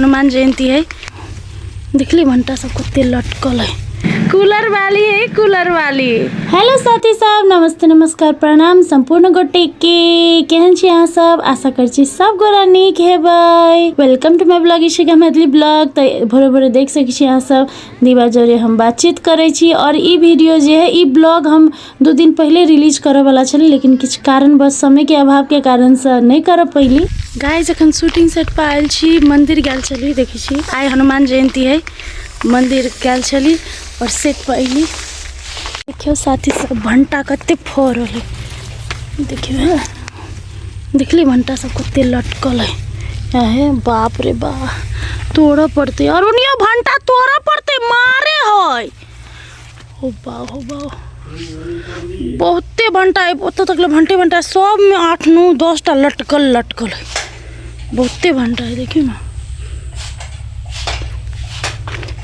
हनुमान जयंती है। देखली भंटा सब कते लटकल है। कूलर वाली है, कूलर वाली। हेलो साथी सब, नमस्ते, नमस्कार, प्रणाम संपूर्ण गोटे के। केहन छी अहाँ सब? आशा करै छी सब गोरा नीक हेबै। Welcome to my blog Ishika Maithili blog. तऽ भोरे भोरे देख सकै छी अहाँ सब दीवा जरे हम बातचीत करै छी। और ई वीडियो जे है, ई ब्लॉग हम 2 दिन पहले रिलीज करऽ वाला छलै, लेकिन किछु कारणवश समय के अभाव के कारण से नहीं करऽ पैली। गाइस अखन शूटिंग सेट पर आयल छी, मंदिर गेल छली। देखै छी आइ हनुमान जयंती है, मंदिर गेल छली और सेट पर अयली। देखियौ साथी सब भंटा कते फड़ल है, देखियौ है, देखली भंटा सब कते लटकल है। है बाप रे बा, तोड़ऽ पड़तै। और ओनियो भंटा तोड़ऽ पड़तै, मारे है। हो बा हो बा, बहुते भंटा है, ओतऽ तक ले भंटे भंटा, सब में 8 9 10 टा लटकल लटकल है, बहुते भंटा है। देखियौ ना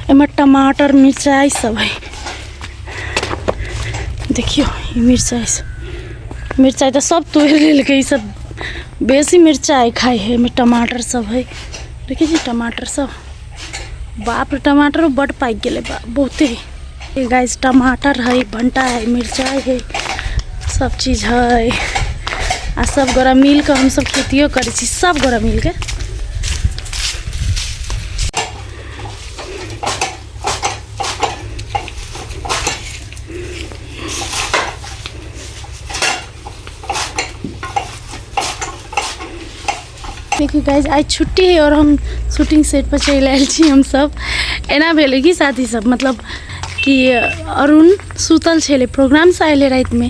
एमे टमाटर मिरचाई सब है। देखियौ ई मिरचाई सब, मिरचाई तऽ सब तोड़ि लेलकै, ई सब बेसी मिरचाई खाइ है। एमे टमाटर सब है, देखै छी टमाटर सब, बाप रे टमाटरो बड पाकि गेलै बा, बहुते। गाइस टमाटर है, भंटा है, मिरचाई है, सब चीज है। आ सब गोरा मिल के हम सब खेतियो करै छी, सब गोरा मिल के। देखियौ गाइस आइ छुट्टी है और हम शूटिंग सेट पर चलि आयल छी। हम सब एना भेलै कि साथी सब, मतलब कि अरुण सुतल छलै, प्रोग्रामसँ अयलै रातिमे,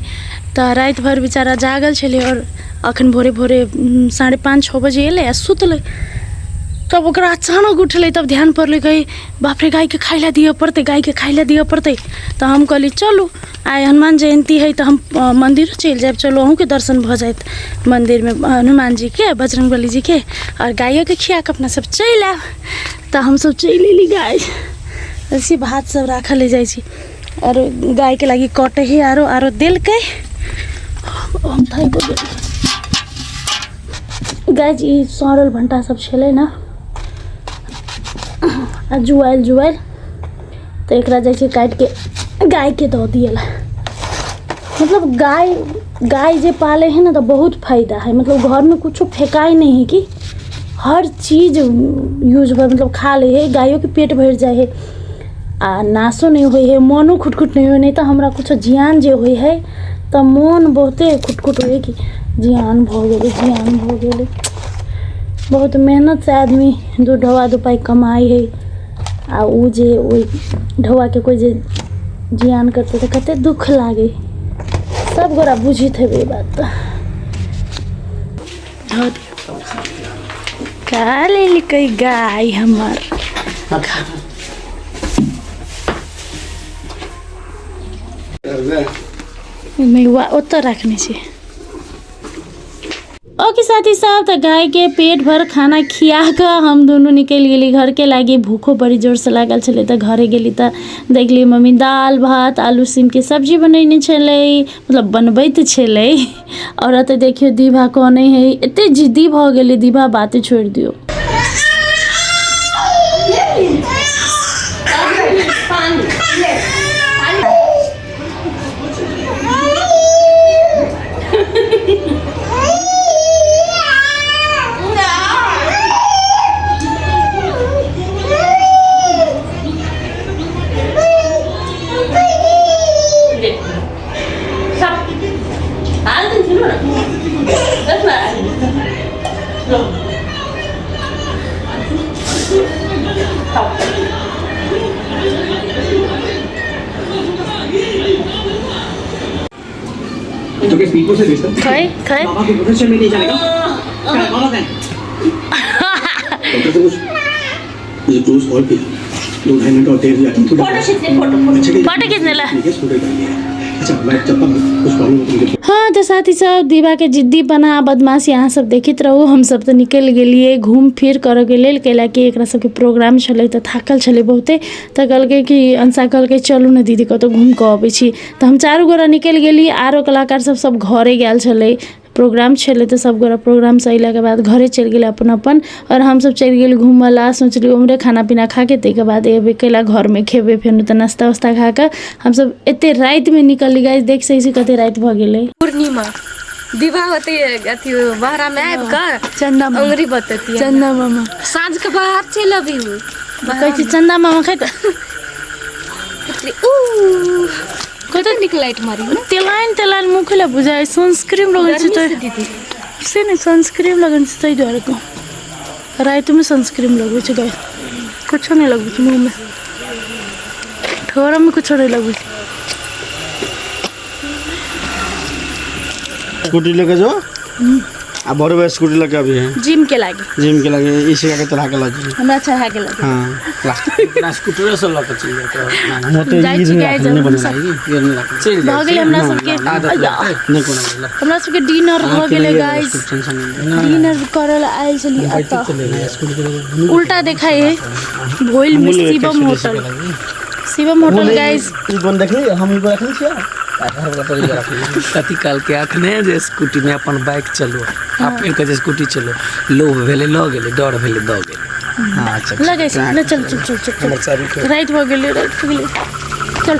तऽ राति भरि बेचारा जागल छलै और अखन भोरे भोरे 5:30 6 बजे अयलै आ सुतलै। तब ओकरा अचानक उठलै, तब ध्यान पड़लै, कहै बाप रे गायके खाइ लए दिअ पड़तै, गायके खाइ लए दिअ पड़तै। तऽ हम कहली चलू आइ हनुमान जयन्ती है तऽ हम मन्दिरो चलि जायब, चलू अहूँके दर्शन भऽ जायत मन्दिरमे हनुमान जीके, बजरंगबली जीके, आओर गायोके खिया कऽ अपना सब चलि आयब। तऽ हमसब चलि अयली गाय, ऐसे भात सब राखल जाइ छी आओर गायके लागि कटै है, आरो आरो देलकै। हम थाकि गेली गाय। ई सड़ल भण्टा सब छलै ने आ जुआयल जुआयल, तऽ एकरा जाइ छै काटिके गायके दऽ दियला। मतलब गाय गाय जे पालै है ने तऽ बहुत फायदा है, मतलब घरमे कुछो फेकाइ नहि है कि हर चीज यूज भऽ मतलब खा लै है, गायोके पेट भरि जाइ है आ नाशो नहि होइ है, मोनो खुटखुट नहि होइ। नहि तऽ हमरा कुछो जियान जे होइ है तऽ मोन बहुते खुटखुट होइ है कि जियान भऽ गेलै, जियान भऽ गेलै। बहुत मेहनतसँ आदमी दू ढौआ दू पाइ कमाइ है आ ओ जे ओहि ढौआके कोइ जे जियान करतै तऽ कते दुःख लागै, सब गोरा बुझैत हेबै ई बात। तऽ धऽ दियौ का लेलकै गाय हमर। नहि ओतऽ राखने छै। ओके साथी सब, तऽ गाय के पेट भर खाना खिया कऽ हम दुनू निकलि गेली घर के लागी। भूखो बड़ी जोर से लागल छलै तऽ घरे गेली तऽ देखली मम्मी दालि भात आलू सीम के सब्जी बनेने छलै, मतलब बनबैत छलै। आओर एतऽ देखियौ दीभा कनै है, एते जिद्दी भऽ गेलै दीभा, बाते छोड़ि दियौ। खै खै फोटो खींचने ला। हाँ तो साथी सब दीवा के जिद्दी बना बदमाशी अहाँ सब देखैत रहू। हम सब तऽ निकलि गेलियै घूम फिर करऽके लेल, कैला कि एकरा सबके प्रोग्राम छलै तऽ थाकल छलै बहुते। तऽ कहलकै कि अंशा कहलकै चलू ने दीदी कतहु घूमि कऽ अबै छी। तऽ हम चारू गोरा निकलि गेली, आरो कलाकार सब सब घरे गेल छलै। प्रोग्राम छलै तऽ सब गोटा प्रोग्रामसँ अयलाके बाद घरे चलि गेलै अपन अपन आओर हमसब चलि गेली घूमऽ ला। सोचली उम्हरे खाना पीना खाके ताहिके बाद एबै कैला घरमे खेबै। फेर तऽ नाश्ता उस्ता खाके हमसब एते रातिमे निकलली। गाइस, देख सकै छी कते राति भऽ गेलै। पूर्णिमा विवाह होते अथी बहरा में आबि कऽ चंदा मामा। अंगुरी बतेती। चंदा मामा। साँझ के बाहर चलि अबी। कहै छी चंदा मामा खै तऽ ऊ कते नीक लाइट मारी। तेलाइन तेलाइन मुँह खोला बुझाइ सनस्क्रीन लगै छै तऽ दीदी से नहि सनस्क्रीन लगन छै ताहि दुआरे कहूँ। रातिमे सनस्क्रीन लगबै छै गाय, कुछो नहि लगबै छै मुँहमे, ठोरमे कुछो नहि लगबै छै। स्कूटी लेके जो आ बड़े भाई स्कूटी लेके अभी है। जिम के लागी। जिम के लगे इसी का के चढ़ा के लग। हमरा चढ़ा के लगे। हाँ, ला। अपना स्कूटरे से लऽ कऽ चलि जाइत। हम तो जाइ ई छी नहीं गाइस, राखले नहीं हम बने सब- ये नहीं राखले। चलि भऽ जाइ। गेलै हमरा सबके। आदत लगतै। नहीं कोनो बोला। हमरा सबके डिनर भऽ गेलै गाइस। टेंशन नहीं। डिनर करऽ लए आयल छली एतऽ। स्कूटी के लगे। उल्टा देखाइ है भोइल में Shivam hotel, Shivam hotel guys. ई कोन देखली, हम ई रखने छियै आ घर वाला पर ई रखली। कथी कहलकै अखने जे स्कूटी नहि, अपन बाइक चलो आ फेर कहै छै स्कूटी चलो। लोभ भेलै लऽ गेलै, डर भेलै दऽ गेलै। हां, अच्छा। लगै छै ले। चल चल चल चल हमर चल। चाभी के। राति भऽ गेलै, राति भऽ गेलै, चल।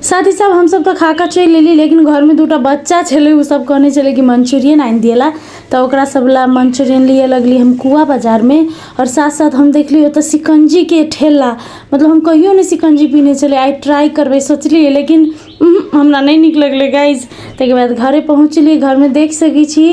साथ ही साथ हमसब तऽ खाकऽ चलि एली, लेकिन घरमे दूटा बच्चा छलै, ओ सब कहने छलै कि मंचूरियन आनि दिएला, तऽ ओकरा सब ला मंचूरियन लिए लगली हम कुआ बाजारमे। आओर साथ साथ हम देखली ओतऽ शिकंजीके ठेला। मतलब हम कहियो नहि शिकंजी पीने छलियै, आइ ट्राई करबै सोचलियै, लेकिन हमरा नहि नीक लगलै गाइज। ताहिके बाद घरे पहुँचली। घरमे देख सकै छी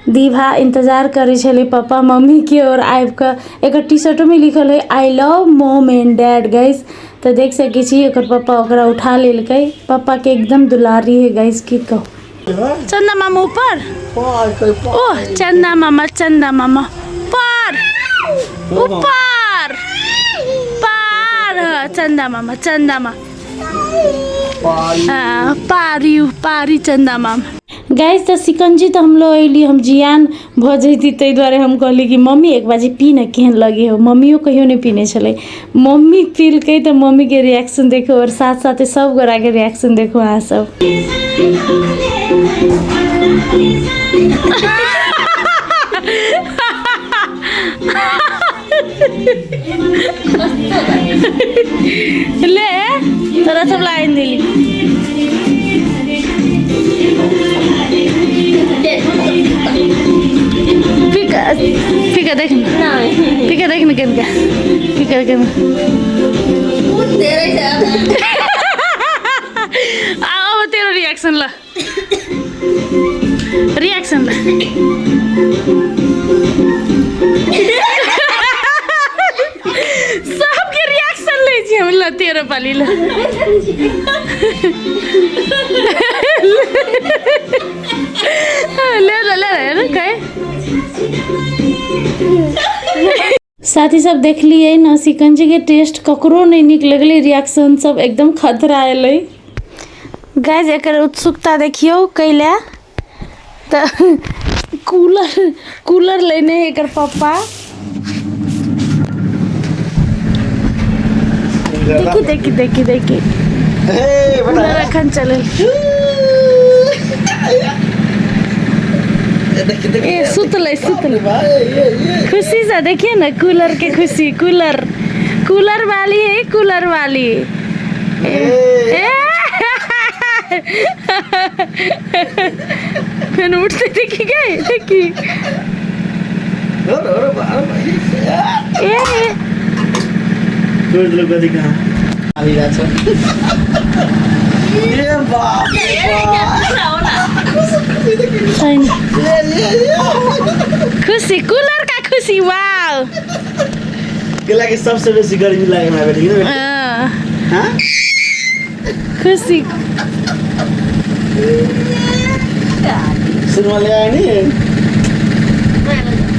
दीभा इन्तजार करै छलै पप्पा मम्मीके। आओर आबिकऽ एकर टी शर्टोमे लिखल हइ I love mom and dad guys. तऽ देख सकै छी एकर पप्पा ओकरा उठा लेलकै। पप्पाके एकदम दुलारी है गाइस, की कहू। चंदा मामा ऊपर, ओह चंदा मामा, चंदा मामा पर ऊपर पार, चंदा मामा, चंदा मामा पारी पारी चंदा मामा। गाइस, तऽ शिकंजी तऽ हम लऽ अयली। हम जियान भऽ जैती ताहि दुआरे हम कहली कि मम्मी, एक बाजी पी ने, केहन लगे हो। मम्मियो कहियो नहि पीने छलै। मम्मी पीलकै तऽ मम्मीके रिएक्शन देखू आओर साथ साथे सब गोटाके रिएक्शन देखू अहाँ सब। ले तोरा सब ला आनि देली। पीका पीका देख न, पीका देख न, केनका पीका केन आ। अब तेरो रिएक्सन ल, रिएक्सन ल। सबके रिएक्शन लै छी हम। ल, तेरो पाली ल। ले ल, ले ल कहे। साथी सब, देखलियै ने शिकंजीके टेस्ट ककरो नहि नीक लगलै। रिएक्शन सब एकदम खतरा एलै गाइस। एकर उत्सुकता देखियौ कैला तऽ कूलर, कूलर लेने है एकर पप्पा। देखी देखी देखी देखी। ए कूलर अखन चलल। देखी देखी। ए सुतलै सुतलै। भाई ये खुशी से देखिए ना कूलर के खुशी। कूलर, कूलर वाली है, कूलर वाली। ए फिर उठते देखी गए, देखी। अरे अरे अरे। ए तोड़ लोग गदी कहाँ अभी जा छ। ए बाप रे बाप। छैन। ये ये ये। खुशी, कूलर का खुशी, वाव। के लागि सबसे बेसी गर्मी लाग्यो हमरा बेटी किन? अँ, हाँ। खुशी। सुनमा ल्यायो नि,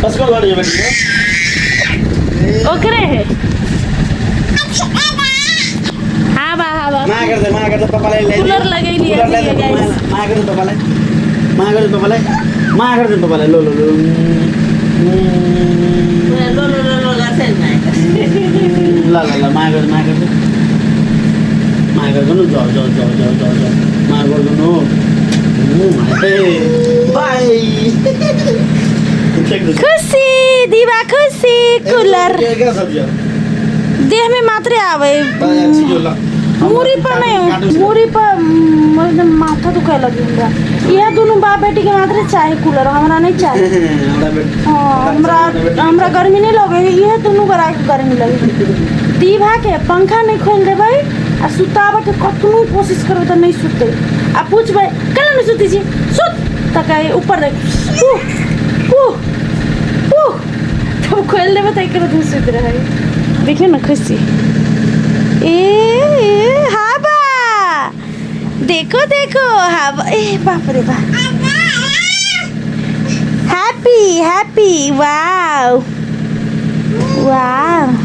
कसको घर यो बेटी? ओकरे है। हावा हावा। माया गर्दै, माया गर्दै पप्पालाई ल्याइदियो। कुलर लगाइदियो कुलर ल्याइदियो। गाइस। माया, माया गर्दै पप्पालाई, माया गर्दै पप्पालाई, माया गर्दै पप्पालाई। लो लो लो। ल ल ल, माया गर्दै, माया गर्दै, माया गर्नु। जाऊ जाऊ जाऊ जाऊ जाऊ जाऊ, माया गर्नु। मुँह हे बाय फेंक दे। खुशी दीवा खुशी कूलर क्या सब दिया देह में मात्रे आवे बाय अच्छी जोला मूरी पर नहीं मूरी पर एकदम माथा दुखाए लगी हमरा यह दोनों बाप बेटी के मात्रे चाहे कूलर हमरा नहीं चाहे हमरा बेटी हाँ, हमरा हमरा गर्मी नहीं लगे इहे दुनू गोरा के गर्मी लगे दीभा के पंखा नहीं खोल देबै आ सुताबऽ के कतनो कोशिश करबै तऽ नहीं सुतै आ पूछबै केना नहीं सुतै छी सुत तऽ कहे ऊपर देख उह उह उह तब खोलि देबै तऽ एक दिन सुति रहै देखियौ ने खुशी ए ए, हवा देखो देखो हवा ए बाप रे बाप हैप्पी हैप्पी वाओ वाओ।